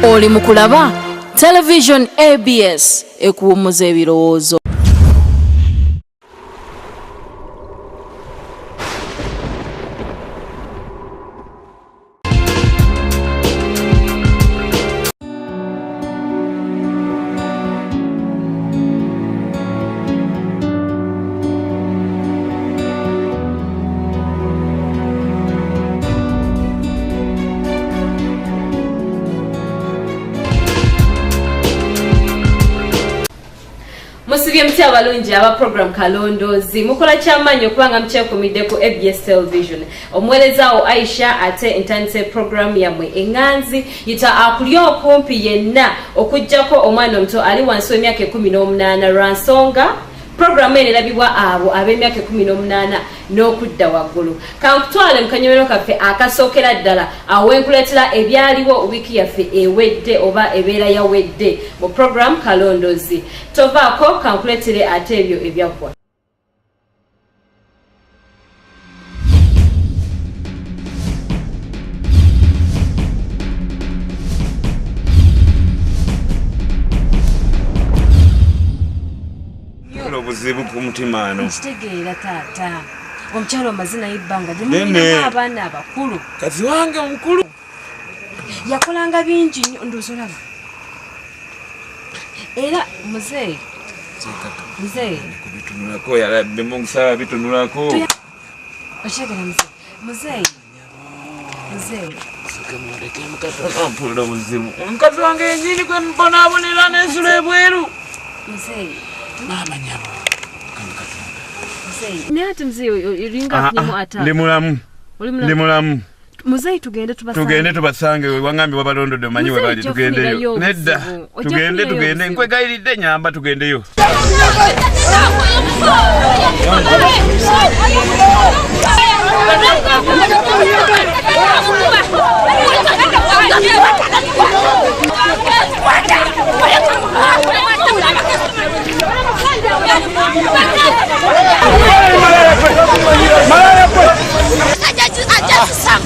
Oli mu kulaba Television ABS ekuwummuza ebirowoozo. Musibye mutya abalungi aba program Kalondoozi? Mukola kyamaanyi okuba nga mukyekumidde ku ABS Television. Omuweereza wo Aisha, ate ntandise program yammwe eŋŋanzi yita akuli okumpi yenna okuggyako omwana omuto ali wansi w'emyaka 18, lwa nsonga puroguramu eno erabibwa abo ab'emyaka 18 n'okudda waggulu. Kankutwale mu kanyomero kaffe akasookera ddala, awo wenkuleetera ebyaliwo wiiki yaffe ewedde oba ebeera yawedde mu puroguramu Kalondozi. Tovaako, kankuleetere ate ebyo ebyaggwa. Obuzibu ku mutima ano. Nkitegeera taata, omukyalo omaze naye ebbanga ddene, abaana abakulu. Kazi wange omukulu yakolanga bingi nnyo, ndowooza olaba era muzeeyi, muzeeyi. Kubitunulako yalabbe mungu bitunulako. Okitegeera muzeeyi, muzeeyi, muzeeyi. Mpulira obuzibu, omukazi wange yenyini gwe mbonaabonera n'ensula ebweru. Muzeeyi. Maama nyabo. Muzeeyi, naye ate muzeeyi olinga afunyemu ata. Ndi mulamu. Oli mulamu? Ndi mulamu. Muzeeyi, tugende tubasange. Tugende tubasange. Wangambye wabalondodde, omanyi we Muzeeyi, bali. ojja Tugendeyo. kufunirayo Nedda. obuzibu. Ojja Tugende. kufunirayo Tugende. obuzibu. Nkwegayiridde, nyamba tugendeyo.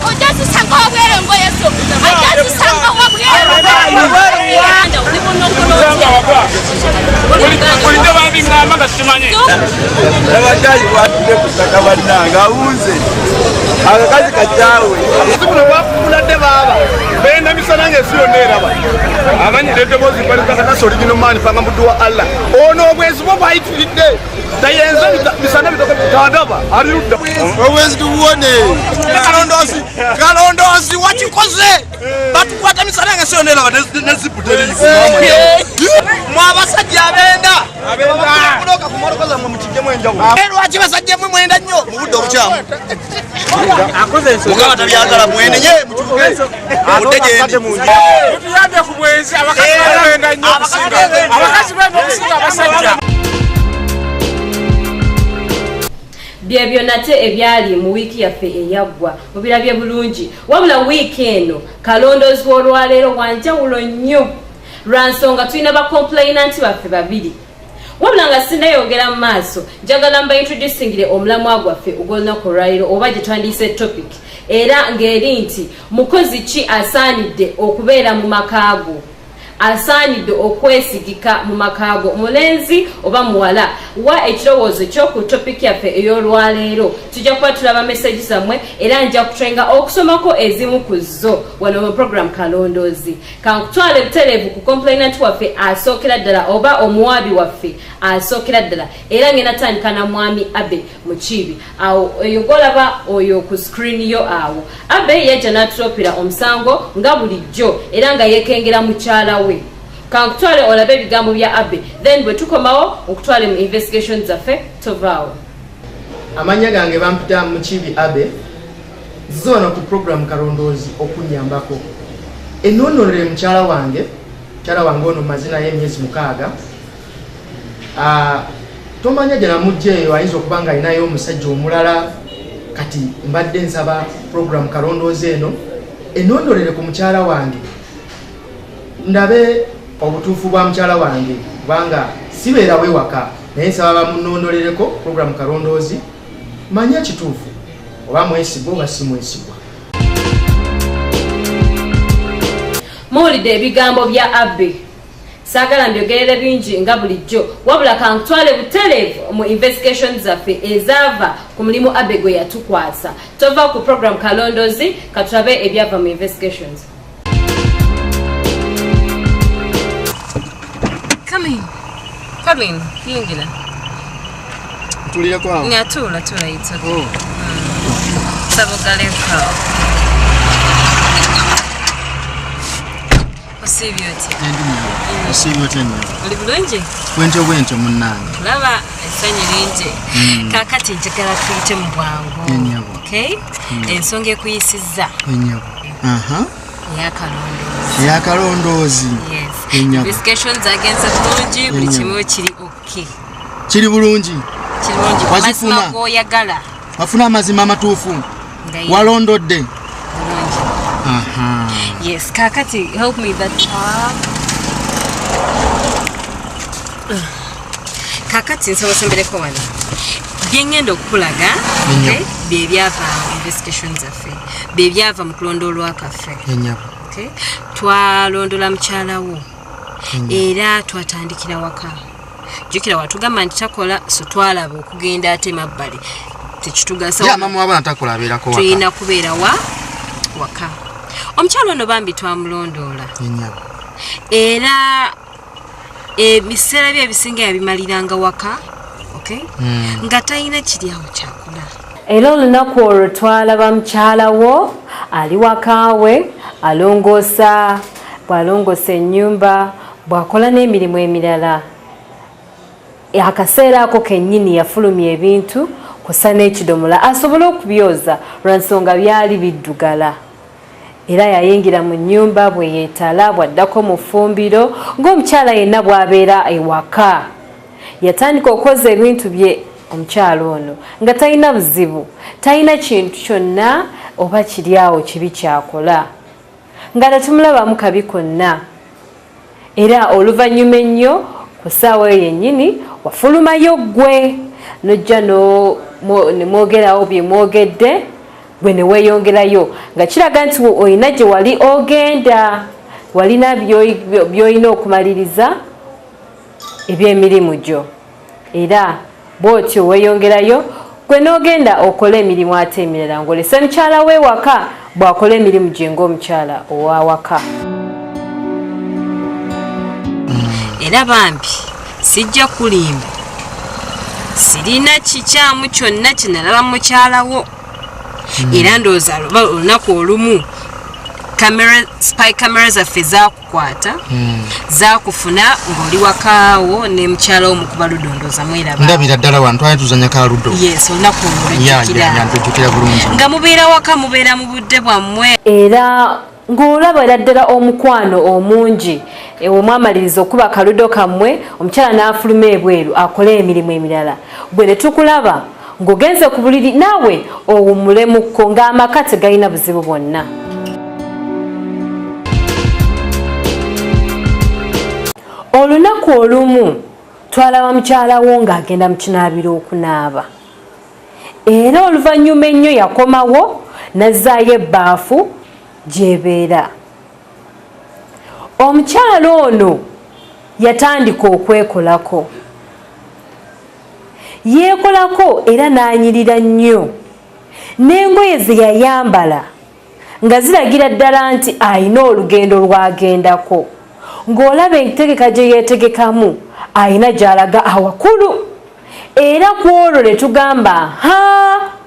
Ojazisanga wabweru engoye zo, ajazisanga wabweru. Bulijjo babiŋŋamba nga simanyi. Abakazi bwatudde ku ttaka, bannange, awunze akakazi kajaawe. Buno bwafukuladde baaba benda misana nga ensi yonna eraba amanyire eddoboozi balikakakasa original man panga muddu wa Allah. Ono obwezi bwo bwayitiridde, tayenza misana bitoke tadaba ali ludda. Obwezi tubuwone. Kalondoozi, kalondoozi wakikoze, batukwata misana nga ensi yonna eraba nezipu teriiku. Mwe abasajja abenda kuloka ku motoka zammwe, mukijjemu enjawulo. Lwaki basajja mwe mwenda nnyo mu budde obukyamu? Mukama tabyagala. Mwenenye, mukyuke, mudde gyendi. Tutuyambye ku bwenzi, abakazi benda nnyo okusinga, abakazi benda okusinga abasajja. Byebyo nate ebyali mu wiiki yaffe eyaggwa, mubirabye bulungi. Wabula wiiki eno kalondoozi w'olwaleero wanjawulo nnyo, lwa nsonga tulina ba complainant baffe babiri. Wabula nga sinnayongera mu maaso, njagala mba introducingire omulamwa gwaffe ogw'olunaku olwaleero, oba gye twandiise topic, era ng'eri nti mukozi ki asaanidde okubeera mu maka go, asaanidde okwesigika mu maka go, mulenzi oba muwala? Wa ekirowoozo kyo ku topic yaffe ey'olwaleero. Tujja kuba tulaba message zammwe, era nja kutwenga okusomako ezimu ku zo wano mu program Kalondoozi. Kankutwale butereevu ku complainant waffe asookera ddala, oba omuwaabi waffe asookera ddala, era ngenda tandika na mwami Abe Mukiibi awo eyo gwolaba oyo ku screen yo awo. Abe yajja n'atuloopera omusango nga bulijjo, era nga yeekengera mukyala we. Kankutwale olabe ebigambo bya Abe, then bwe tukomawo nkutwale mu investigation zaffe. Tovaawo. Amannya gange bampita Mukibi Abe. Nzize wano ku program Kalondoozi okunyambako enononere mukyala wange. Mukyala wange ono maze naye emyezi 6. Tomanya gye namujja eyo, ayinza okuba nga alinayo omusajja omulala. Kati mbadde nsaba program Kalondoozi eno enondolere ku mukyala wange, ndabe obutuufu bwa mukyala wange, kubanga sibeerawo ewaka. Naye nsaba bamunondolereko program Kalondoozi, manye ekituufu, oba mwesigwa oba si mwesigwa. Muwulidde ebigambo bya Abbe. Saagala mbyogerere bingi nga bulijjo, wabula kankutwale butereevu mu investigation zaffe ezaava ku mulimu Abbe gwe yatukwasa. Tova ku program Kalondoozi, katulabe ebyava mu investigations. Come in. Come in. Yingira. Ntulireko awo. Nga tuula, tuula, it's okay. Oh. Sabugaleko. Osiibye otya? Osiibye otya nnyo? Oli bulungi? Bwentyo bwentyo munnange. Kulaba essanyu lingi. Kaakati njagala tuyite mu bwangu. Ennyabo. Okay? Ensonga ekuyisizza. Ennyabo. Aha. Eyakalondoozi. Eyakalondoozi. Yes. Ennyabo. Investigations zagenze bulungi, buli Ennyabo. kimu kiri okay. Kiri bulungi. Kiri bulungi. Wazifuna? Amazima g'oyagala. Wafuna amazima amatuufu. Nga ye- Walondodde. Bulungi. Aha. Yes, kakati help me that part. Kakati nsaba osembereko wano. Bye ŋŋenda okukulaga, Ennyabo. okay, bye byava mu investigation zaffe, bye byava mu kulondoolwa kwaffe. Ennyabo. Okay? Twalondola mukyala wo era twatandikira waka. Jjukira watugamba nti takola, so twalaba okugenda ate mabbali tekitugasa. Ye mama w'abaana takola, abeerako waka. Tulina kubeera wa waka. Omukyala ono bambi twamulondoola. Ennyabo. Era ebiseera bye ebisinga yabimaliranga waka, okay? Nga talina kiri awo kyakola. Era olunaku olwo twalaba mukyala wo ali wakaawe alongoosa, bw'alongoosa ennyumba, bw'akola n'emirimu emirala. Akaseera ako kennyini yafulumya ebintu kusa n'ekidomola asobole okubyoza lwa nsonga byali biddugala. Era yayingira mu nnyumba bwe yeetala, bw'addako mu ffumbiro ng'omukyala yenna bw'abeera ewaka. Yatandika okwoza ebintu bye omukyala ono nga talina buzibu, talina kintu kyonna oba kiri awo kibi kyakola, nga tetumulabamu kabi konna. Era oluvannyuma ennyo ku ssaawa eyo yennyini wafulumayo ggwe n'ojja ne mwogerawo bye mwogedde, gwe ne weeyongerayo nga kiraga nti olina gye wali ogenda, walina by'olina okumaliriza eby'emirimu gyo. Era bw'otyo weeyongerayo gwe n'ogenda okola emirimu ate emirala ng'olese mukyala we waka bw'akola emirimu gye ng'omukyala ow'awaka. Era bambi sijja kulimba, sirina kikyamu kyonna kye nalaba mukyala wo. Era ndowooza olunaku olumu spy camera zaffe zaakukwata, zaakufuna ng'oli wakaawo ne mukyala wo mukuba ludo, ndowooza mweraba. Ndabira ddala wano twali tuzannya ka ludo. Yes, olunaku olwo Ya, lujjukira. ya, ya, ntujjukira bulungi. Nga mubeera waka, mubeera mu budde bwammwe. Era ng'olabira ddala omukwano omungi. Omwamaliriza okuba akaludo kammwe, omukyala n'afuluma ebweru akole emirimu emirala, gwe ne tukulaba ng'ogenze ku buliri naawe owummulemukko ng'amaka tegalina buzibu bwonna. Olunaku olumu twalaba mukyala wo ng'agenda mu kinaabiro okunaaba, era oluvannyuma ennyo yakomawo n'azzaayo ebbaafu gy'ebeera. Omukyala ono yatandika okwekolako, yeekolako era n'anyirira nnyo, n'engoye ze yayambala nga ziragira ddala nti alina olugendo lw'agendako. Ng'olaba entegeka gye yeetegekamu, alina gy'alaga awakulu. Era ku olwo ne tugamba, ha,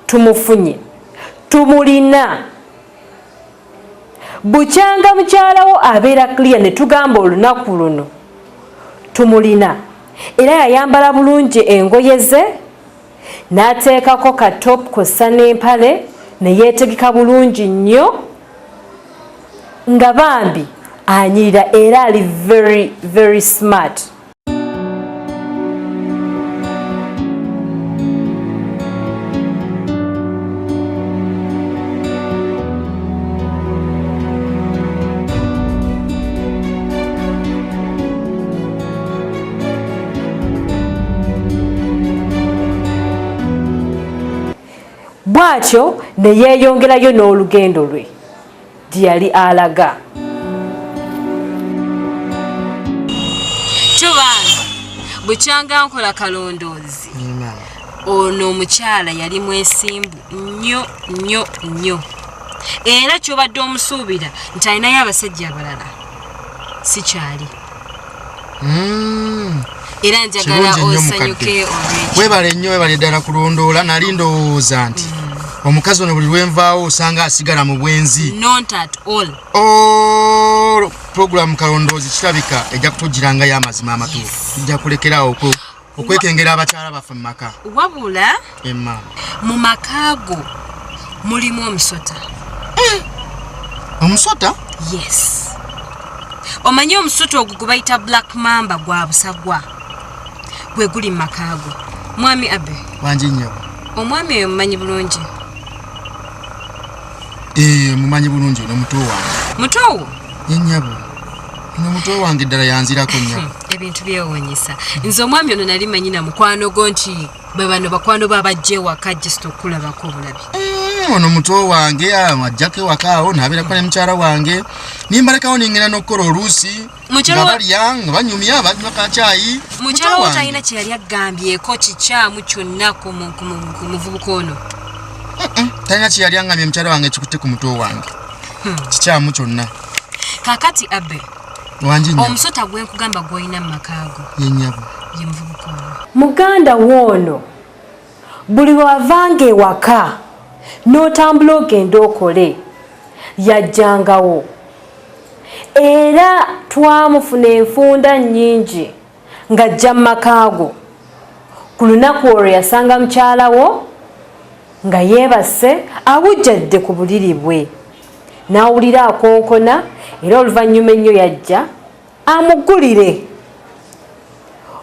tumufunye, tumulina. Bukyanga mukyalawo abeera clear, ne tugamba olunaku luno tumulina. Era yayambala bulungi engoye ze, n'ateekako ka top kw'ossa n'empale, ne yeetegeka bulungi nnyo nga bambi anyirira era ali very very smart. Bw'atyo ne yeeyongerayo n'olugendo lwe gye yali alaga. Bukyanga nkola kalondoozi, ono omukyala yali mwesimbu nnyo nnyo nnyo, era kyobadde omusuubira nti alinayo abasajja abalala si kyali. Era njagala osanyuke olwekyo. Webale nnyo, webale ddala kulondoola. Nali ndowooza nti omukazi ono buli lwenvaawo osanga asigala mu bwenzi. Not at all. Oh, puroguramu kalondoozi kirabika ejja kutugirangayo amazima amatuufu. Tujja kulekeraawo okwekengera abakyala baffe mu maka. Wabula Emma, mu maka go mulimu omusota. Omusota? Yes, omanyi omusota ogwo gwe bayita black mamba, gwa busagwa, gwe guli mu maka go, mwami Abe. Wangi nnyabo. Omwami oyo mumanyi bulungi? Ee, mumanyi bulungi, ono muto wange. Mutowo? Ye nnyabo, ono muto wange ddala, yanzirako nnyabo. Ebintu byewuunyisa. Nze omwami ono nali manyi na mukwano go, nti bwe bano bakwano ba bajja ewaka just okulabako obulabi. Ono muto wange, ajjako ewaka awo naabeerako ne mukyala wange, nimbalekawo nengenda n'okukola oluusi Mukyala nga balya nga banyumya, banywa kacyayi. Mukyala wo talina kye yali agambyeko kikyamu kyonna ku muvubuka ono? Talina kye yali aŋŋambye mukyala wange kikutte ku muto wange kikyamu kyonna. Kakati Abe, Wangi nnyabo. omusota gwe nkugamba gw'olina mu maka go Ye nnyabo. ye muvubuka ono. Muganda woono buli lwavanga ewaka n'otambula ogenda okole, yajjangawo, era twamufuna enfunda nnyingi ng'ajja mu maka go. Ku lunaku olwo yasanga mukyala wo nga yeebase awujjadde ku buliri bwe, n'awulira akonkona, era oluvannyuma ennyo yajja amuggulire.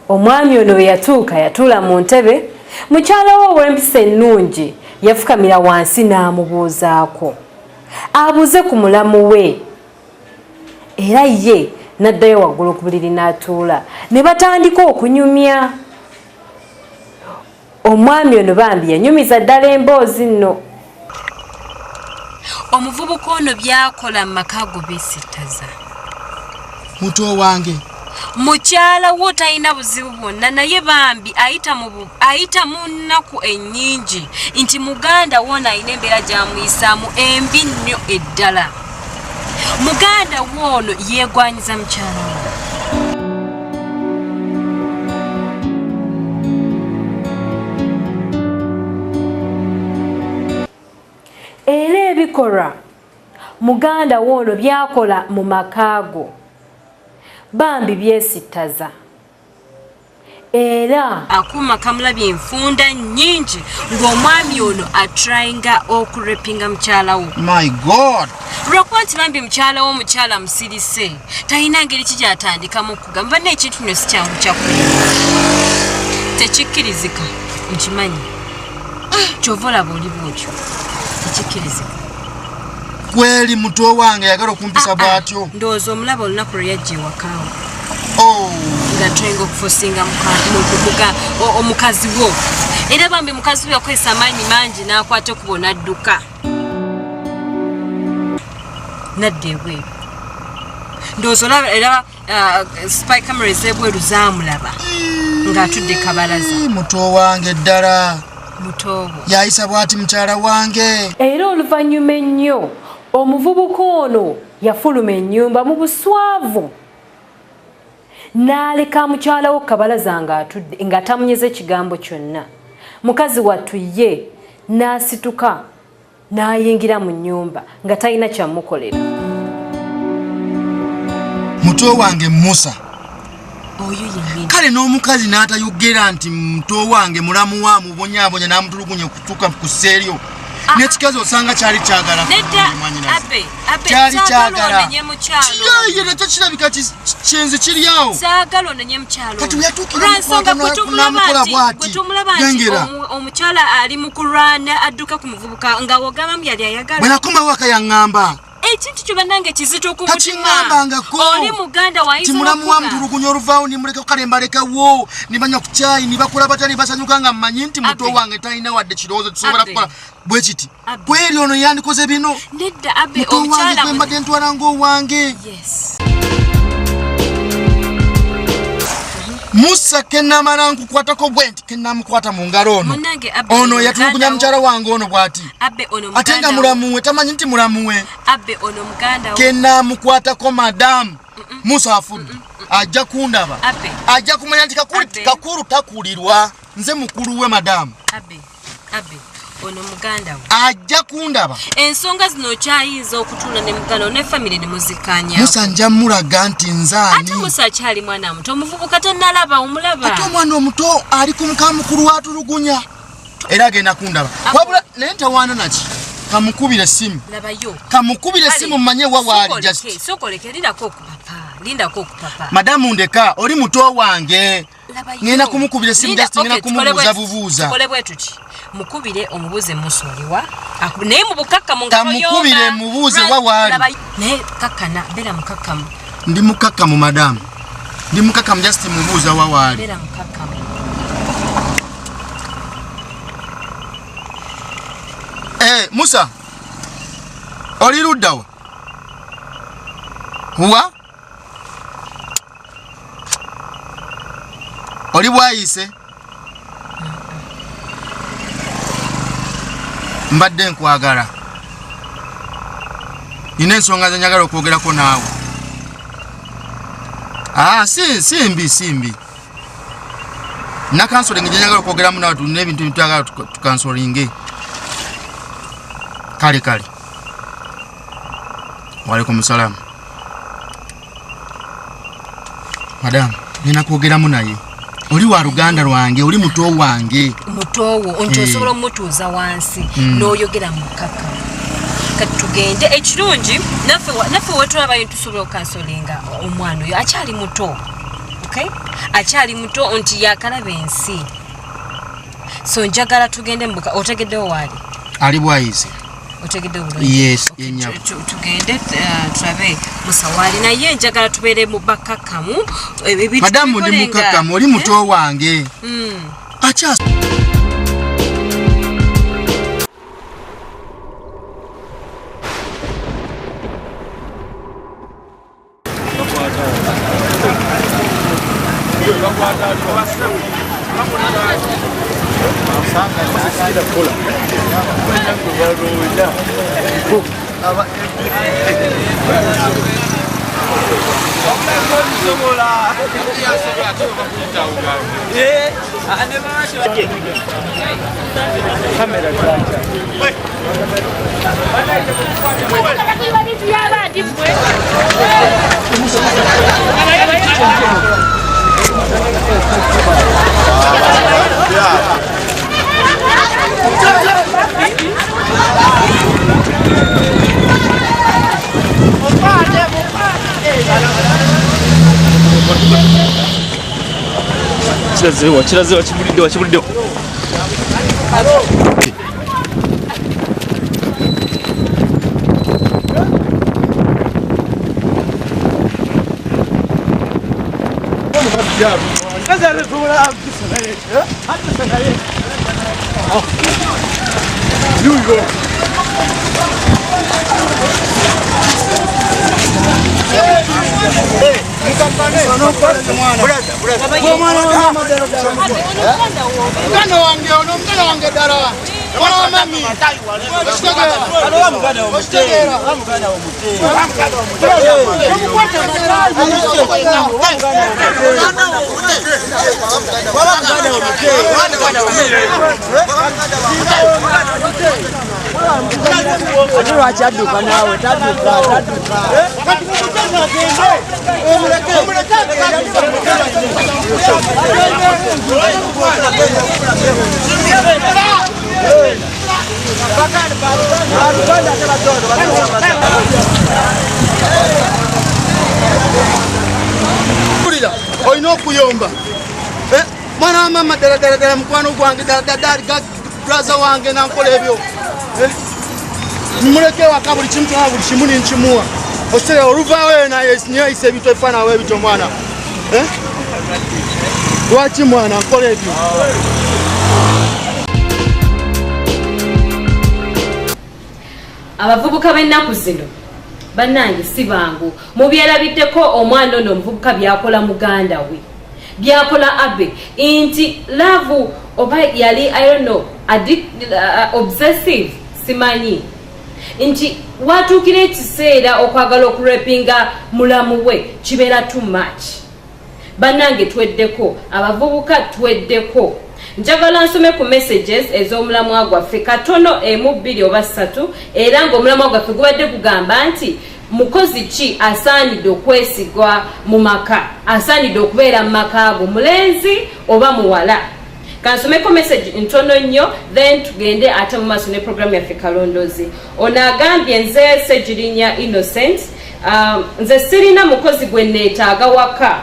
Omwami ono bwe yatuuka yatuula mu ntebe. Mukyala we ow'empisa ennungi yafukamira wansi n'amubuuzaako, abuuze ku mulamu we, era ye n'addayo waggulu ku buliri n'atuula ne batandika okunyumya. Omwami ono bambi yanyumiza ddala emboozi nno. Omuvubuka ono byakola mu maka go beesittaza. Muto wange? Mukyala wo talina buzibu bwonna, naye bambi ayita mu nnaku ennyingi nti muganda woona alina embeera gy'amuyisaamu embi nnyo eddala. Muganda woono yeegwanyiza mukyala wo. Era ebikolwa muganda woono byakola mu maka go bambi byesittaza, era akuuma kamulabye enfunda nnyingi ng'omwami ono atryinga okurepinga mukyala wo. My God! Lwakuba nti bambi mukyala wo omukyala musirise, talina ngeri ki gyatandikamu kugamba banna. Ekintu kino si kyangu kyakuyiga, tekikkirizika. Nkimanyi kyova olaba oli bwotyo, tekikkirizika. Kweri muto wange yagala okumpisa bw'atyo? Ndowooza omulaba olunaku lwe yajja ewakaawo Oh. nga trying okufosinga omukazi wo, era bambi mukazi we yakozesa amaanyi mangi n'akwata okubo n'adduka nadda ebweru. Ndowooza olaba era spy camera ez'ebweru zaamulaba ng'atudde kabalaza. Ii, muto wange ddala? Mutoobo. Yayisa bw'ati mukyala wange? Era oluvannyuma ennyo omuvubuka ono yafuluma ennyumba mu buswavu n'aleka mukyala wo kabalaza ng'atudde nga tamunyeze ekigambo kyonna. Mukazi wattu ye n'asituka n'ayingira mu nnyumba nga talina kyamukolera. Muto wange Musa? Oyo yennyini. Kale n'omukazi n'atayogera nti muto wange mulamu wa mubonyaabonya n'amutulugunya okutuuka ku sseeryo, n'ekikazi osanga kyali kyagala Nedda. Mwannyinaze. Abe, Abe, Kyali saagala kyagala. onenye mukyalo. Kiyaye nakyo kirabika kyenzi kiri awo. Saagala onenye mukyalo. Kati bwe yatuukira Lwansonga mukwata gwe tumulaba n'amukola nti bw'ati. gwe tumulaba nti Gengera. omukyala ali mu kulwana adduka ku muvubuka nga wogambamu yali ayagala. Bwe nakomawo aka yaŋŋamba. Ekintu kyo bannange kizito ku mutima. Takiŋŋambangako. Oli muganda Ti wayinza mulamu wa okuga. mutulugunya, oluvaawo nimuleka kale mbalekawo nibanywa ku kyayi nibakola batya nibasanyuka, nga mmanyi nti muto Abe. wange talina wadde kirowoozo kisobola Abe. kukola bwe kiti. Abe. Kweri ono yandikoze bino? Nedda Abe, Muto wange omukyala gwe mbadde ntwala ng'owange. Yes. Musa kenamala nkukwatako bwenti kenamukwata mu ngalo ono. Munnange Abbe Ono ono yatulugunya muganda mukyala wange ono bw'ati. Abbe ono Ate nga muganda wo. mulamuwe tamanyi nti mulamuwe. Abbe ono muganda wo. Kenamukwatako madamu. Musa afudde. Ajja kundaba. Abbe. Ajja kumanya nti Abbe. kakulu takulirwa. Nze mukulu we madamu. Abbe, Abbe ono muganda wo. Ajja kundaba. Ensonga zino okyayinza okutuula ne muganda wo ne famire ne muzikkaanya. Musa nja mulaga nti nze ani. Ate Musa akyali mwana muto, omuvubuka tannalaba omulaba. Ate omwana omuto ali ku muka mukulu watulugunya. Era agenda kundaba. Wabula naye ntawaana naki. Kamukubire essimu. Labayo. Kamukubire essimu mmanye wa waali just. Sooka oleke, lindako okupapa. Lindako okupapa. Madamu ndeka oli muto wange. Labayo. Ngenda kumukubira essimu Linda, just ngenda okay, tukole kumubuuza bwe- bubuuza. Tukole bwe tuti. Mukubire omubuuze Musa oliwa. Naye mu bukakkamu nga Kamukubire toyomba. mubuuze wa waali. Labayo. Naye kakkana, beera mukakkamu. Ndi mukakkamu madamu. Ndi mukakkamu just mubuuza wa waali. Beera mukakkamu. Musa. Oli ludda wa? Wa? Oli bwayise? Mbadde nkwagala. Nina ensonga ze njagala okwogerako naawe. Si mbi, si mbi. Nakansolinga gye njagala okwogeramu naawe, tulina ebintu byetwagala tukansolinge. Kale, kale. Waalaikum salaam. Madam, nina kwogeramu naye. Oli wa luganda lwange, oli muto wange. Muto wo, nti osobola omutuuza wansi n'oyogera mu kkakka. Kati tugende ekirungi naffe wetulaba tusobola okukansolinga omwana oyo akyali muto. Okay? Akyali muto nti yakalaba ensi. So njagala tugende mu buka, otegeddewo waali? Ali bwayize. Otegedde bulungi? Yes, Okay, yennyabo. tugende tulabe Musa waali, naye njagala tubeere mu bakakkamu. Ebintu Madamu ndi tubikole nga- mukakkamu, oli muto wange. Acha. Kirazeewa, kirazeewa, kibuliddewa, kibuliddewa. Muganda wange ono, muganda wange ddala. Mwana wa mami. Okitegeera? Okitegeera? Ate lwaki adduka naawe? Tadduka, tadduka. Mpulira, olina okuyomba. Mwana wa mama ddala ddala ddala mukwano gwange ddala ddala ddala braza wange nankola ebyo. Muleke waka buli kimu kyonna, buli kimu nenkimuwa. Okitegeera, oluvaawo eyo naye neyayisa ebintu ebifaananawo ebityo mwana. Lwaki mwana nkola ebyo? Abavubuka b'ennaku zino bannange si bangu. Mubyerabiddeko omwana ono omuvubuka by'akola muganda we. Byakola Abe nti love oba yali, I don't know, obsessive, simanyi, nti watuukira ekiseera okwagala okurepinga mulamu we kibeera too much. Bannange, tweddeko, abavubuka tweddeko. Njagala nsome ku messages ez'omulamwa gwaffe katono, emu, bbiri oba ssatu. Era ng'omulamwa gwaffe gubadde gugamba nti mukozi ki asaanidde okwesigwa mu maka, asaanidde okubeera mu maka ago, mulenzi oba muwala? Kansomeko message ntono nnyo, then tugende ate mu maaso ne programu yaffe Kalondozi. Ono agambye, "Nze Segirinya Innocent, nze sirina mukozi gwe neetaaga waka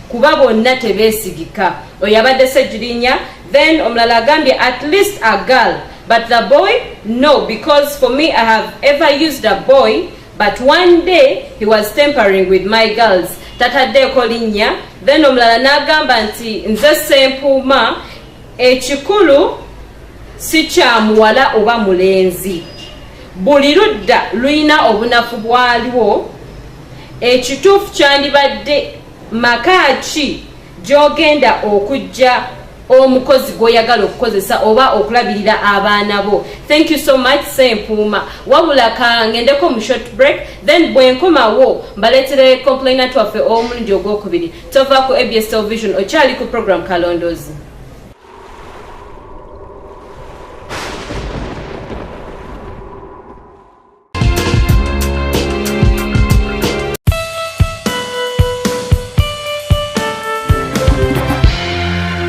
kuba bonna tebeesigika." Oyo abadde Segirinya. Then omulala agambye, "At least a girl, but the boy no, because for me I have ever used a boy, but one day he was tampering with my girls." Tataddeeko linnya. Then omulala n'agamba nti, "Nze Sempuuma, ekikulu si kya muwala oba mulenzi, buli ludda lulina obunafu bwalwo. Ekituufu kyandibadde maka ki gy'ogenda okujja omukozi gw'oyagala okukozesa oba okulabirira abaana bo." Thank you so much, Sempuuma. Wabula kangendeko mu short break, then bwe nkomawo mbaleetere complainant waffe ow'omulundi ogwokubiri. Tova ku ABS Television, okyali ku program Kalondozi.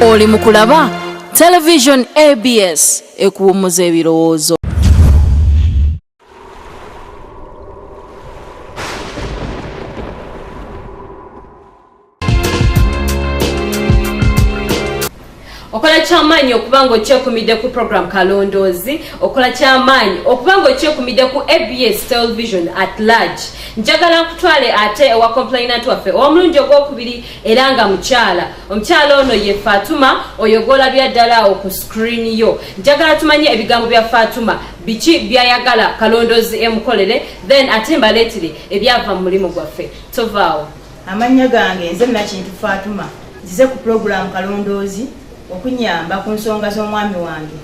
Oli mu kulaba Television ABS, ekuwummuza ebirowoozo. Okola kyamaanyi okuba nga okyekumidde ku program Kalondoozi. Okola kyamaanyi okuba nga okyekumidde ku ABS Television at large. Njagala nkutwale ate ewa complainant waffe ow'omulundi ogwokubiri, era nga mukyala. Omukyala ono ye Fatuma, oyo gwolabya ddala awo ku screen yo. Njagala tumanye ebigambo bya Fatuma, biki byayagala Kalondoozi emukolere, then ate mbaleetire ebyava mu mulimu gwaffe. Tovaawo. Amannya gange nze Nakintu Fatuma. Nzize ku pulogulaamu Kalondoozi okunyamba ku nsonga z'omwami wange.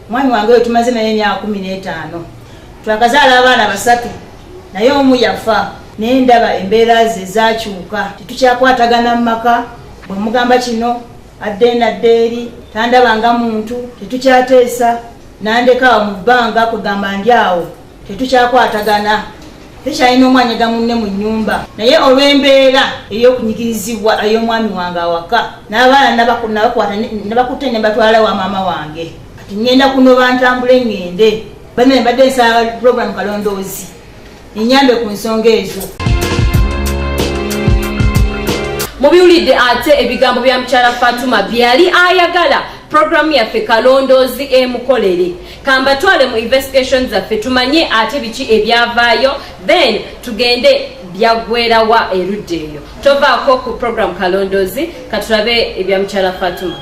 Omwami wange oyo tumaze naye emyaka 15. Twakazaala abaana basatu, naye omu yafa. Naye ndaba embeera ze zakyuka, tetukyakwatagana mu maka. Bwe mugamba kino adde nadde eri, tandaba nga muntu, tetukyateesa, nandeka awo mu bbanga. Kwegamba ndi awo tetukyakwatagana, tekyalina omwanyega munne mu nnyumba. Naye olw'embeera ey'okunyigirizibwa ey'omwami wange awaka, n'abaana nabakwata, nabakutte ne mbatwala wa maama wange. Kati ŋŋenda kunoba ntambule ŋŋende. Bane mbadde nsaba pulogulamu Kalondoozi enyambe ku nsonga ezo. Mubiwulidde ate ebigambo bya mukyala Fatuma byali ayagala programu yaffe Kalondoozi emukolere. Kambatwale mu investigation zaffe tumanye ate biki ebyavaayo, then tugende byaggwerawa erudda eyo. Tovaako ku program Kalondoozi. Katulabe ebya mukyala Fatuma.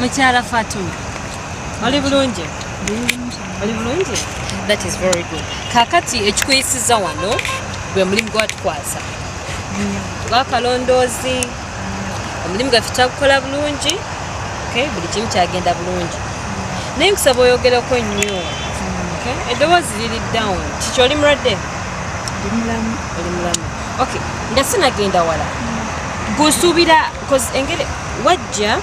Mukyala Fatuma, oli bulungi? Oli bulungi? That is very good. Kakati ekikuyisiza wano gwe mulimu gwatukwasa gwa Kalondoozi. Omulimu gwaffe kyagukola bulungi, okay? Buli kimu kyagenda bulungi, naye nkusaba oyogereko nnyo, okay? Eddoboozi liri down. Kiki, oli mulwadde? Oli mulamu? Okay. Nga sinagenda wala, gusuubira engeri wajja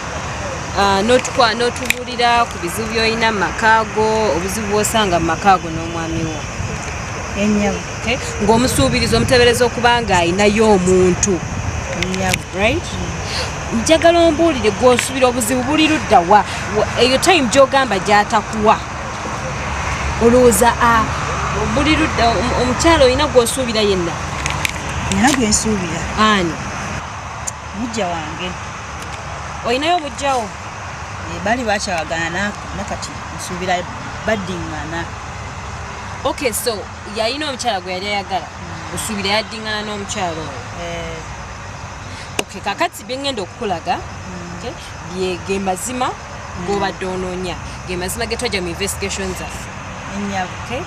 n'otubuulira ku bizibu by'olina mu maka go, obuzibu bw'osanga mu maka go n'omwami wo. Ennyabo. Okay? Ng'omusuubiriza, omutebereza okuba nga ayinayo omuntu. Ennyabo. Right, njagala ombuulire, gw'osuubira obuzibu buli ludda wa? Eyo time gy'ogamba gy'atakuwa, olowooza buli ludda? Omukyala olina gw'osuubira yenna? Nina gwensuubira. Ani? Mujja wange. Olinayo mujjawo? Eh, baali bakyawagana, nakati nsuubira baddiŋŋana. Okay, so yalina omukyala gwe yali ayagala, osuubira yaddiŋŋana n'omukyala oyo. Eh. Okay, kakati byengenda okukulaga, okay, bye ge mazima g'obadde onoonya, ge mazima ge twajja mu investigation zaffe. Ennyabo. Okay?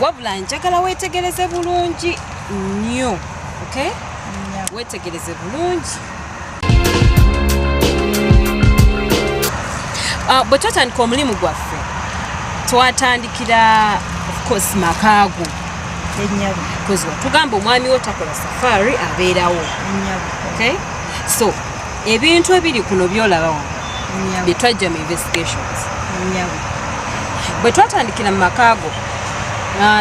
Wabula njagala weetegereze bulungi nnyo. Okay? Weetegereze bulungi. Bwe twatandika omulimu gwaffe, twatandikira of course makaago. Because watugamba omwami wo takola safari, abeerawo. Okay? So ebintu ebiri kuno byolaba wano bye twajja mu investigations. Bwe twatandikira mu makaago,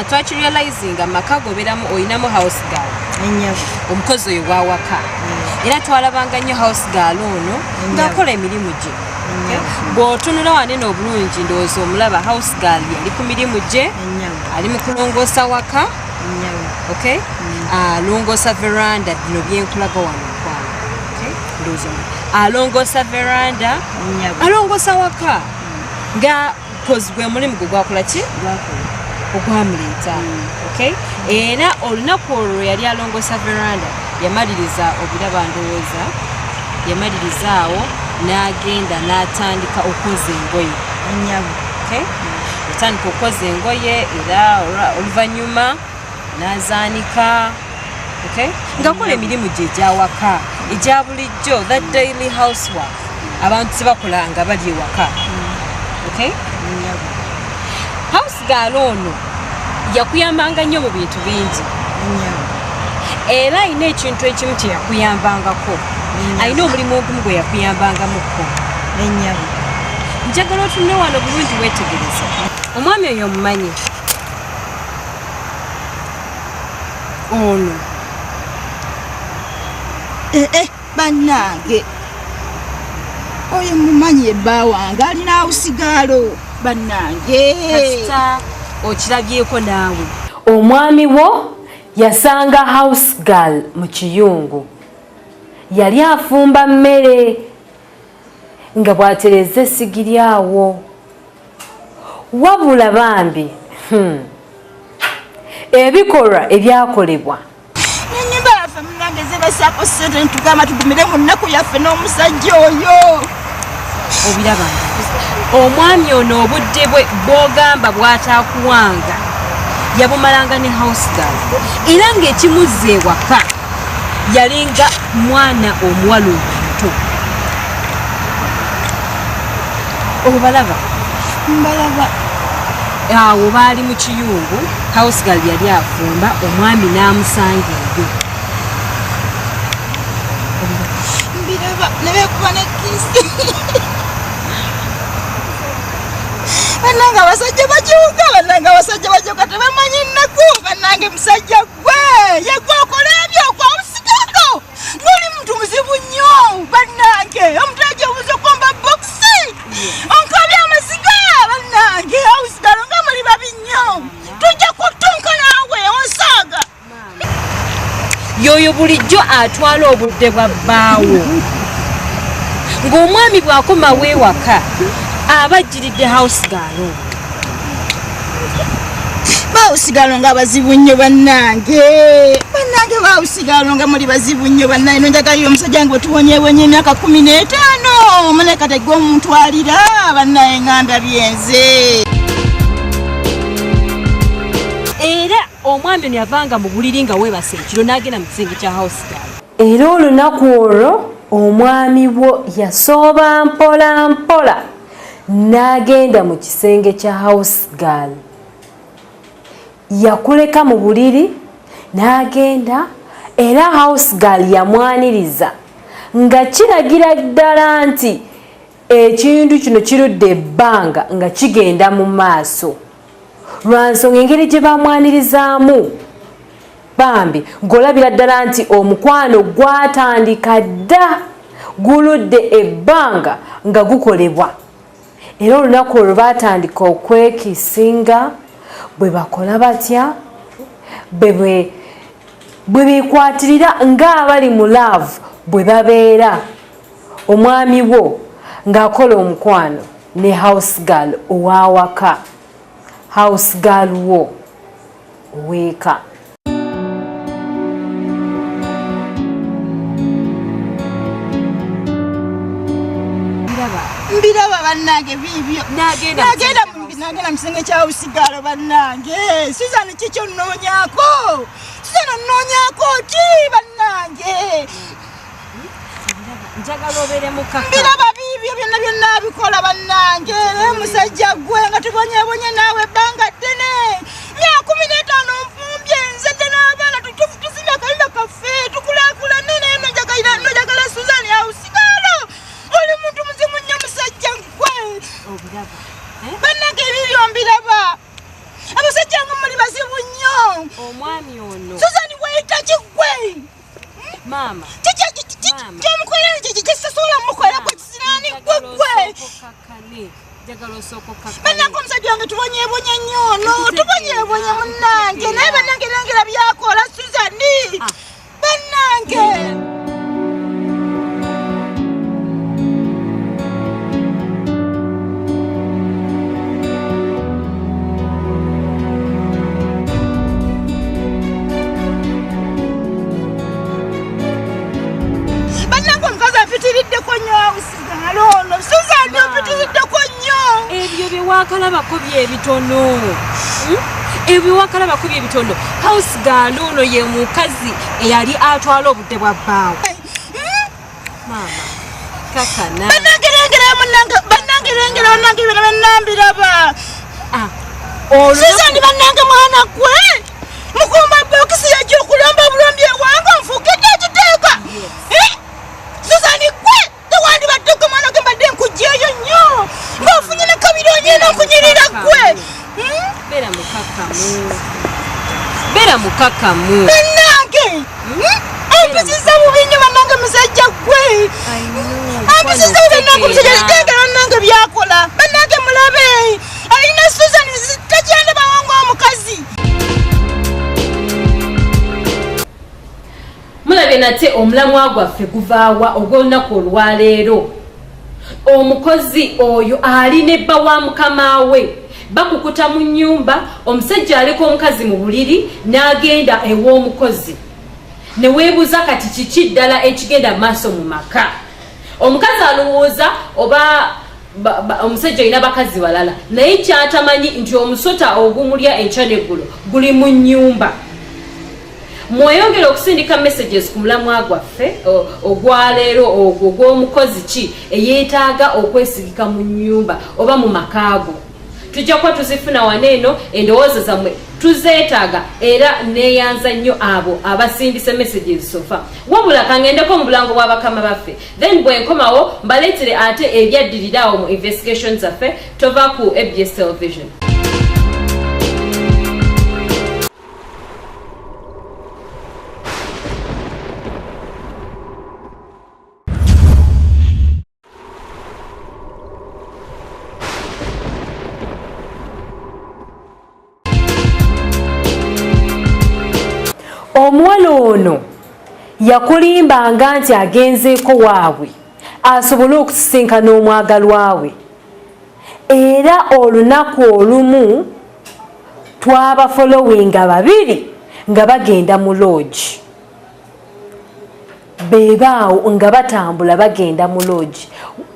twakirealizinga makaago obeeramu oyinamu house girl, omukozi oyo wawaka. Era twalabanga nnyo house girl ono ng'akola emirimu gye. Bw'otunula wanene obulungi, ndowooza omulaba house girl yali ku mirimu gye, ali mu kulongoosa waka. Okay? Alongoosa veranda, bino byenkulaga wano mukwano. Okay? Ndowooza alongoosa veranda, alongoosa waka, nga kozi gwe mulimu gwe gwakola ki ogwamuleeta. Okay? Era olunaku olwo yali alongoosa veranda, yamaliriza, obiraba, ndowooza yamaliriza awo n'agenda n'atandika okwoza engoye. Okay? Yatandika okwoza engoye era oluvannyuma n'azaanika. Okay? Ng'akola emirimu gye egyawaka egya bulijjo, that daily housework abantu tebakola nga bali ewaka. Okay? House girl ono yakuyambanga nnyo mu bintu bingi, era alina ekintu ekimu kye yakuyambangako, alina omulimu ogumu gwe yakuyambangamukko. Njagala otunule wano bulungi weetegereze. Omwami oyo omumanyi ono? Bannange, oyo mumanyi, ebba wange alina house girl, bannange. Kasita okirabyeko naawe. Omwami wo yasanga house girl mu kiyungu, yali afumba mmere nga bw'atereza essigiri awo. Wabula bambi, ebikolwa ebyakolebwa. Nenyumba yaffe munange zebasaako sente, ntugamba tugumire mu nnaku yaffe n'omusajja oyo. Obirabanga omwami ono obudde bwe bw'ogamba bw'ataakuwanga yabumalanga ne house girl, era ng'ekimuzza ewaka yalinga mwana omuwala omuto. Obalaba? Mbalaba. Awo baali mu kiyungu, house girl yali afumba, omwami n'amusanga eyo. Mbiraba nebekuba ne kiss. Bannange, abasajja bakyuka, bannange, abasajja bakyuka, tebamanyi nnaku. Bannange, musajja gwe yegwe okola ebyo kwamusigako ng'oli muntu muzibu nnyo. Bannange, omutajja obuza okwomba bokisi onkabya amasiga. Bannange, house girl nga muli babi nnyo, tujja kutunka naawe onsaaga. Yoyo bulijjo atwala obudde bwa bbaawo, ng'omwami bw'akomawo ewaka aba ajjiridde house girl. Ba house girl nga bazibu nnyo. Bannange, bannange, ba house girl nga muli bazibu nnyo. Bannange, nonjagalayo omusajja wange bwetuwonyewonye emyaka 15, muleka tegwe omuntwalira. Bannaye, nga ndabyenze. Era omwami ono yavanga mu buliri nga weebase ekiro n'agenda mu kisenge kya house girl. Era olunaku olwo omwami wo yasooba mpola mpola n'agenda mu kisenge kya house girl. Yakuleka mu buliri n'agenda, era house girl yamwaniriza nga kiragira ddala nti ekintu kino kirudde ebbanga nga kigenda mu maaso, lwansonga engeri gye bamwanirizaamu, bambi ng'olabira ddala nti omukwano gwatandika dda, guludde ebbanga nga gukolebwa. Era olunaku olwo baatandika okwekisinga. Bwe bakola batya, bwe bekwatirira ng'abali mu love bwe babeera, omwami wo ng'akola omukwano ne house girl owawaka, house girl wo oweeka. Mbiraba bannange, biibyo. N'agenda nagenda mu kisenge kya house girl. Bannange, Susan, kikyo nnoonyaako? Susan. Suzan onnoonyaako ki bannange? Njagala obeere mukaka. Mbiraba biibyo byonna byonna abikola bannange. Naye musajja gwe nga tubonyebonye naawe ebbanga ddene. Myaka 15 nfumbye nze dde n'abaana tusimye akayumba kaffe tukulaakulane naye nojagala Suzan awusigala. Oli muntu muzibu nnyo musajja gwe. Obiraba. Bannange ebibyo mbiraba. Abasajja nga muli bazibu nnyo. Omwami ono. Suzan weeyita ki ggwe? Maama. Kyomukolera kyekisobola mukolera gwe kisiraani gwe gwe. Bannange omusajja wange tubonyebonye nnyo ono, tubonyebonye munnange, naye bannange nengera byakola Suzan. Bannange. Mpitiriddeko nnyo awusigala ono. Suzan ompitiriddeko nnyo. Ebyo bye waakalabako byebitono. Ebyo bye waakalabako byebitono. House girl ono ye mukazi eyali atwala obudde bwa bbaawe. Maama, kakana. Bannange lengera munnange, bannange lengera bannange byonna bannambiraba. Suzan bannange mwana gwe. Mukumba bokisi yajja okulomba obulombi ewange onfuukidde ekiteeka. Suzan gwe tewandibadde mwana gwe mbadde nkugyeyo nnyo ng'ofunye ne kabironye n'okunyirira gwe. Beera mukakamu. Beera mukakamu. Bannange ampisiza bubi nnyo bannange musajja gwe. Ampisiza bubi bannange musajja gwe bannange byakola. Bannange mulabe alina Suzan takyandabawo ng'omukazi. Mulabye nate omulamwa gwaffe guvaawa ogw'olunaku olwaleero. Omukozi oyo ali ne bba wa mukama we bakukuta mu nnyumba, omusajja aleka omukazi mu buliri n'agenda ew'omukozi. Ne weebuuza kati kiki ddala ekigenda maaso mu maka. Omukazi alowooza oba omusajja alina bakazi balala, naye kyatamanyi nti omusota ogumulya enkya n'eggulo guli mu nnyumba. Mweyongere okusindika messages ku mulamwa gwaffe ogwaleero ogwo gw'omukozi ki eyeetaaga okwesigika mu nnyumba oba mu makaago. Tujja kuba tuzifuna wano eno, endowooza zammwe tuzeetaaga era neeyanza nnyo abo abasindise messages sofa. Wabula kangendeko mu bulango bwa bakama baffe, then bwe nkomawo mbaleetere ate ebyaddirira awo mu investigation zaffe. Tova ku ABS Television. Omuwala ono yakulimbanga nti agenzeeko waabwe asobole okusisinkana omwagalwa we. Era olunaku olumu twabafollowinga babiri nga bagenda mu lodge. Bebaawo nga batambula bagenda mu lodge,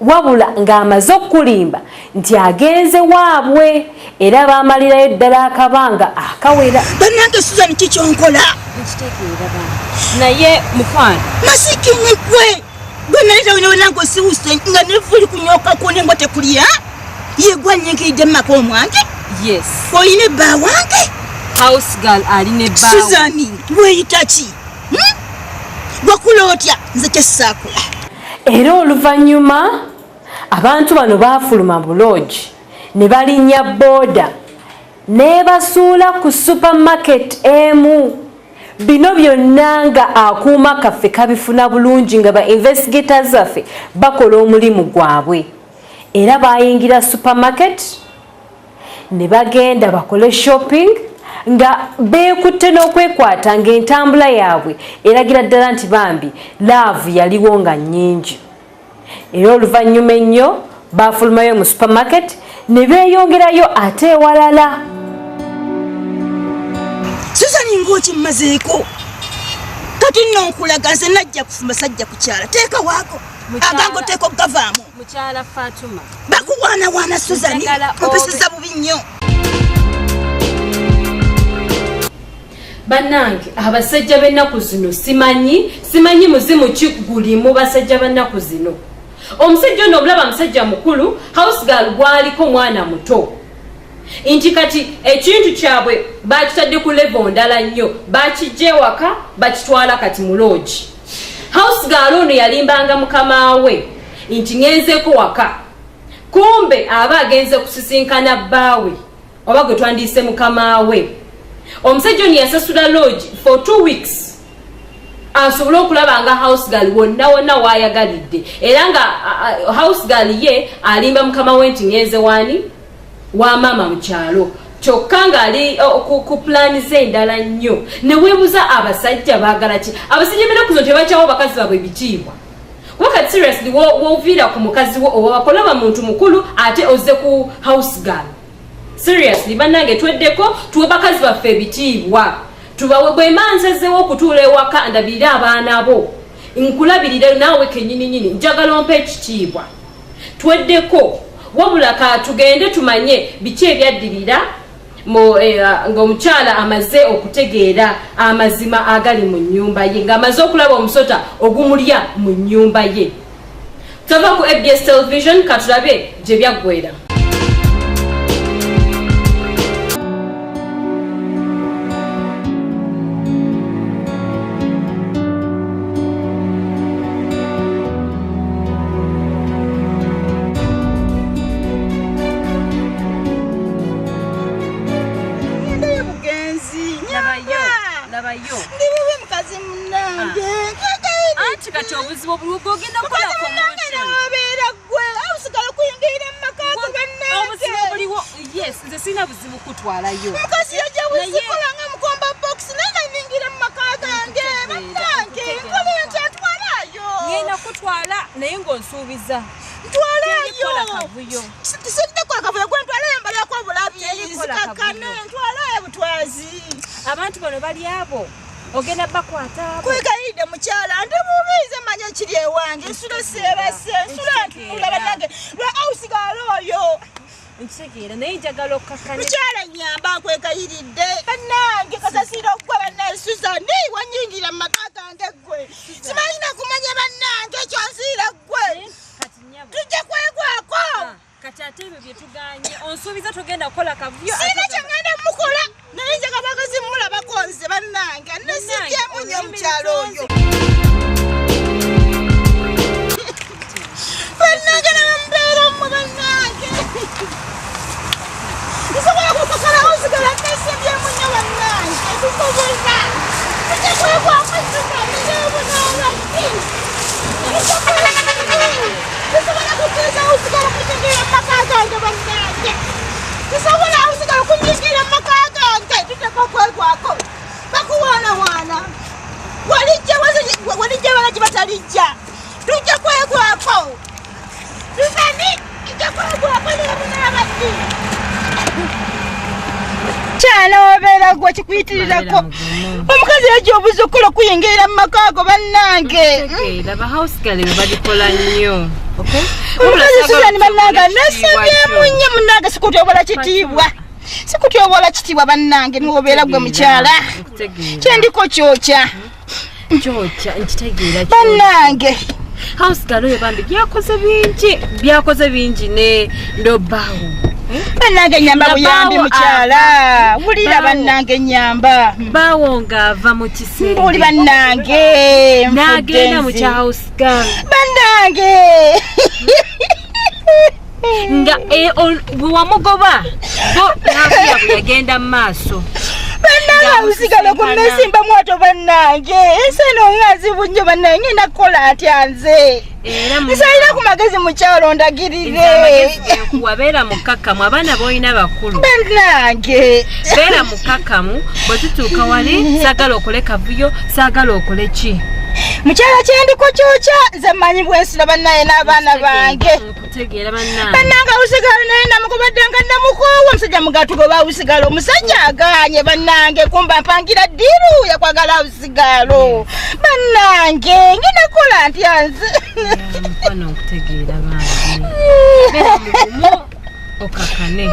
wabula ng'amaze okulimba nti agenze waabwe era baamalirayo ddala akabanga akawera. Bannange Suzan kikyonkola. Nkitegeera bambi. Naye mukwano. Masikini gwe. Gwe naleta wena wena ng'osiwuse nga nevuli kunyookako ne ngwa tekulya. Ye gwe annyikiridde mu maka omwange? Yes. Olina ebba wange? House girl alina ebba. Suzan weeyita ki? Wakula otya? Nze kye ssaakula. Era oluvannyuma abantu bano baafuluma mu lodge ne balinnya booda n'ebasuula ku supermarket emu. Bino byonna nga akuuma kaffe kabifuna bulungi nga ba investigators baffe bakola omulimu gwabwe. Era bayingira supermarket ne bagenda bakole shopping nga beekutte n'okwekwata ng'entambula yaabwe eragira ddala nti bambi laavu yaliwo nga nnyingi. Era oluvannyuma ennyo baafulumayo mu supermarket ne beeyongerayo ate ewalala. Suzan ng'okimmazeeko. Kati nno nkulaga nze najja kufumba sajja kukyala. Teeka waako. Agango teeka okugavaamu. Mukyala Fatuma. Bakuwaanawaana Suzan. Ompisiza bubi nnyo. Bannange, abasajja b'ennaku zino, simanyi muzimu ki gulimu basajja b'ennaku zino. Omusajja ono omulaba musajja mukulu, house girl gwaliko mwana muto, nti kati ekintu kyabwe bakitadde ku level ndala nnyo, bakijja ewaka bakitwala kati mu lodge. House girl ono yalimbanga mukama we nti ŋŋenzeko waka, kumbe aba agenze kusisinkana bbaawe oba gwe twandiise mukama we. Omusajja ono yasasula lodge for 2 weeks asobole okulaba nga house girl wonna wonna waayagalidde, era nga house girl ye alimba mukama we nti ngenze wani wa maama mu kyalo, kyokka ng'ali ku pulaani ze endala nnyo. Ne weebuza abasajja baagala ki? Abasajja benaku zino tebakyawo bakazi baabwe ebitiibwa, kuba kati seriously, woviira ku mukazi wo owabakolaba muntu mukulu, ate ozze ku house girl. Seriously bannange, tweddeko, tuwe bakazi baffe ebitiibwa, tubawe. Bwe nzezewo okutuula ewaka ndabirire abaana bo, nkulabirire naawe kenyininyini, njagala ompa ekitiibwa. Tweddeko. Wabula ka tugende tumanye biki ebyaddirira ng'omukyala amaze okutegeera amazima agali mu nnyumba ye, ng'amaze okulaba omusota ogumulya mu nnyumba ye. Tova ku ABS Television, katulabe gye byaggwera. Ngendayo bugenzi, nyamba. Labayo. Ndi bubi, mukazi munnange. Anti kati obuzibu obuliwo, ogenda kukola Mukazi munnange, commotion. nawabeera ggwe awusigala okuyingirira mu maka go, bannange. Obuzibu obuliwo, yes, nze sirina buzibu kutwalayo. Mukazi yajja buzikola nga mukomba box, naye nayingira mu maka gange, bannange. Nkola ntya? Ntwalayo. Ngenda kutwala, naye ng'onsuubiza Ntwalayo. Terikola kavuyo. Sijja kukola kavuyo. Gwe ntwalayo, mbalako obulabi. Terikola Zikakane. kavuyo. Ntwalayo butwazi. Abantu bano bali abo, ogenda bakwata abo. Kwegayiride mukyala, ndi bubi, nze manya ekiri ewange. Nsula seebase, nsula ntunula, bannange, lwa awusigala oyo. Nkitegeera, naye njagala okkakkane. Mukyala nyamba, nkwegayiridde, bannange. Kasasira okugwa, bannange. Suzani wanyingira mu maka gange ggwe, simanyi nakumanya, bannange, kyonsiira ggwe. Kati nyabo, Tujja kwegwako. Kati ate ebyo bye tuganye, onsuubiza togenda kukola kavuyo. Sirina kyengenda mukola, naye nze kabakazi mulabako nze, bannange, nesibyemu nnyo omukyalo oyo, bannange. Nabambeera mmwe, bannange, nsobola kukakalawo sigala nesibyemu nnyo, bannange. Tusobola, tujja kwegwako. Suzani, tusobola kukkiriza usigala kunyingira mu maka gange, bannange? Tusobola usigala kunyingira mu maka gange? Tuteka okwegwako, bakuwaanawaana. Walijja, walijja, bala gye batalijja. Tujja kwegwako, Suzani, tujja kwegwako nebunaabaddi. Kyana wabeera gwe kikuyitirirako, omukazi yajja obuzi okukola okuyingirira mu maka ago, bannange. Laba, house girl ebyo babikola nnyo. Omukazi Suzani, bannange, nasabyemu nnyo, munnange. Sikutyobola kitiibwa, sikutyobola kitiibwa, bannange. Niwobeera gwe mukyala, kyendiko kyokya. Kyokya, nkitegeera. Bannange. House girl oyo bambi byakoze bingi, byakoze bingi ne ndobaawo. Bannange, nyamba buyambi, mukyala, wulira, bannange, nyamba. Baawo ng'ava mu kisenge Mbuli, bannange. N'agenda mu kya house girl. Bannange. Nga bwe wamugoba bo navuya bwe yagenda mu maaso. Bannange, awusigala kunesimba mwato, bannange. Ensi eno nga nzibu nnyo, bannange. Ngenda kukola atya nze? Era Nsalira ku magezi, mukyalo, ndagirire. Amagezi genkuwa, beera mukkakkamu, abaana b'olina bakulu. Bannange. Beera mukkakkamu. Bwe tutuuka wali, saagala okole kavuyo, saagala okole ki. Mukyala, kyendiko kyokya, nze mmanyi bwensula, bannaye, n'abaana bange. Nkutegeera, bannange. Bannange, awusigala naye namukobadde nga namukoowa omusajja mugatugoba awusigala, omusajja aganye, bannange. Kumba mpangira ddiru yakwagala awusigalo, bannange. Ngenda kukola ntya nze? Mukwano, nkutegeera bange, beera mugumu, okakkane,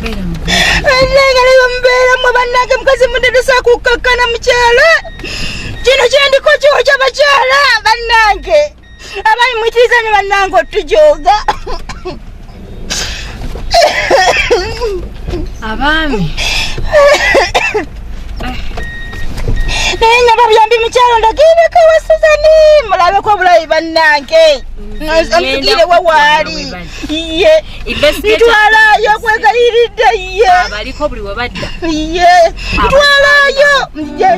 beera mugumu. Bannange, leba mubeera mmwe, bannange. Bannange mukazi munene sakukakkana mukyala. Kino kyendiko kyokya bakyala bannange. Abayi muyitiriza ne bannange otujooga. Abaami. Naye nyaba buyambi mukyalo ndagendeko wa Suzani mulabeko obulayi bannange. Omusigire wa waali. Ye. Ntwalayo kwegayiridde ye. Abaliko buli we badda. Ye. Ntwalayo. Ye.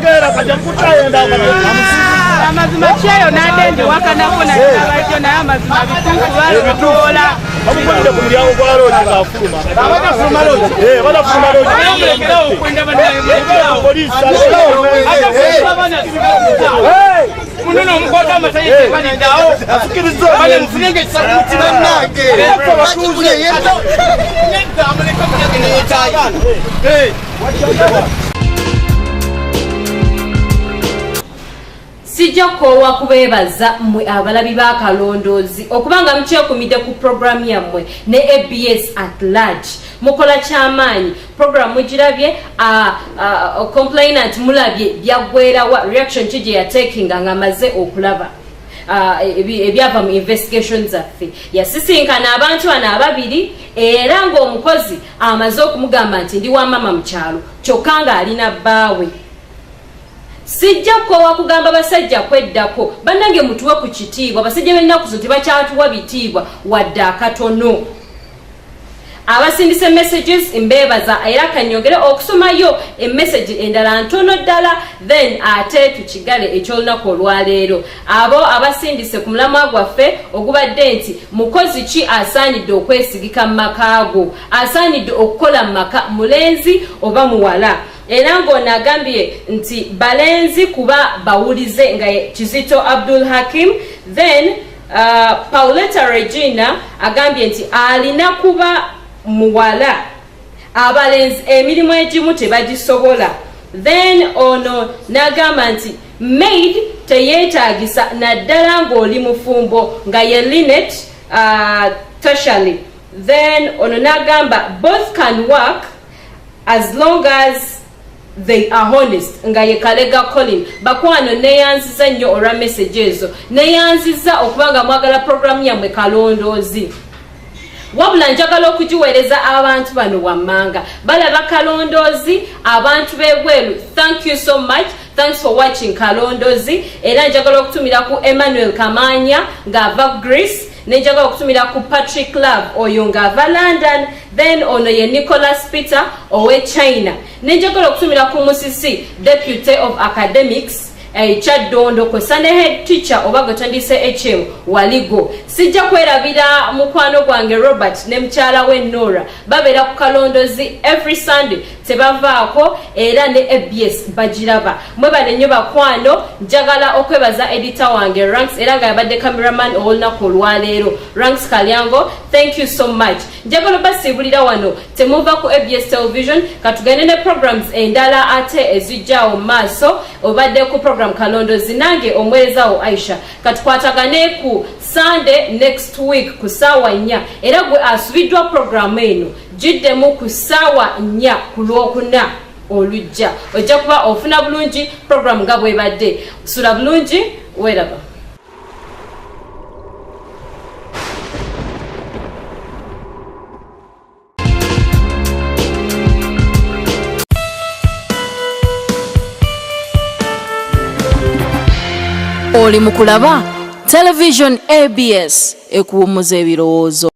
Okitegeera kajja kutayenda. Amazima kyeyo nadde njiwakanako naye naye amazima bituufu balokoola. Bamukolidde ku mulyango gwa loogi ng'afuluma. Banafuluma loogi. Poliisi munono omukwata amasayibaniddawo asikiriza mufunenge ekisakuti bannange. Sijja kukoowa kubeebaza mmwe abalabi ba Kalondoozi okuba nga mukyekumidde ku programu yammwe ne ABS at large. Mukola kyamaanyi, programu mugirabye, complainant mulabye byaggwerawa, reaction ki gye yatekinga ng'amaze okulaba ebyava mu investigation zaffe. Yasisinkana abantu bano ababiri era ng'omukozi amaze okumugamba nti ndi wa mama mu kyalo, kyokka ng'alina bbaawe. Sijja kukoowa kugamba basajja kweddako, bannange mutuwe ku kitiibwa. Abasajja b'ennaku zino tebakyatuwa bitiibwa wadde akatono. Abasindise messages mbeebaza, era kanyongere okusomayo emessage endala ntono ddala, then ate tukigale ekyolunaku olwaleero. Abo abasindise ku mulamwa gwaffe ogubadde nti mukozi ki asaanidde okwesigika mu maka go, asaanidde okukola mu maka, mulenzi oba muwala, era ng'ono agambye nti balenzi kuba bawulize, nga Kizito Abdul Hakim. Then Pauleta Regina agambye nti alina kuba muwala, abalenzi emirimu egimu tebagisobola. Then ono n'agamba nti maid teyeetagisa naddala ng'oli mufumbo, nga ye Linet Tashali. Then ono n'agamba both can work as long as they are honest, nga ye Kalega Colin. Bakwano, neyanziza nnyo olwa message ezo, neyanziza okuba nga mwagala programu yammwe Kalondoozi. Wabula njagala okugiweereza abantu bano wammanga balaba Kalondoozi, abantu b'ebweru. Thank you so much, thanks for watching Kalondoozi. Era njagala okutumira ku Emmanuel Kamanya ng'ava Greece, nenjagala okutumira ku Patrick Love oyo ng'ava London, then ono ye Nicholas Peter owe China, nenjagala okutumira ku Musisi, deputy of academics Kyaddondo, kwessa ne head teacher oba gwe tandise waligo. Sijja kwerabira mukwano gwange Robert ne mukyala we Nora, babeera ku Kalondozi every Sunday, tebavaako, era ne ABS bagiraba. Mwebale nnyo bakwano. Njagala okwebaza editor wange Ranks, era nga yabadde cameraman ow'olunaku olwaleero, Ranks Kalyango, thank you so much. Njagala obasiibulira wano, temuva ku ABS Television, katugende ne programs endala ate ezijjaawo mu maaso. Obadde ku program Kalondozi, nange omuweerezawo Aisha. Katukwatagane ku Sunday next week ku ssaawa 4, era gwe asubiddwa programu eno giddemu ku ssaawa 4 ku Lwokuna olujja, ojja kuba ofuna bulungi programu nga bwebadde. Sula bulungi, weeraba. Oli mu kulaba Television ABS, ekuwummuza ebirowoozo.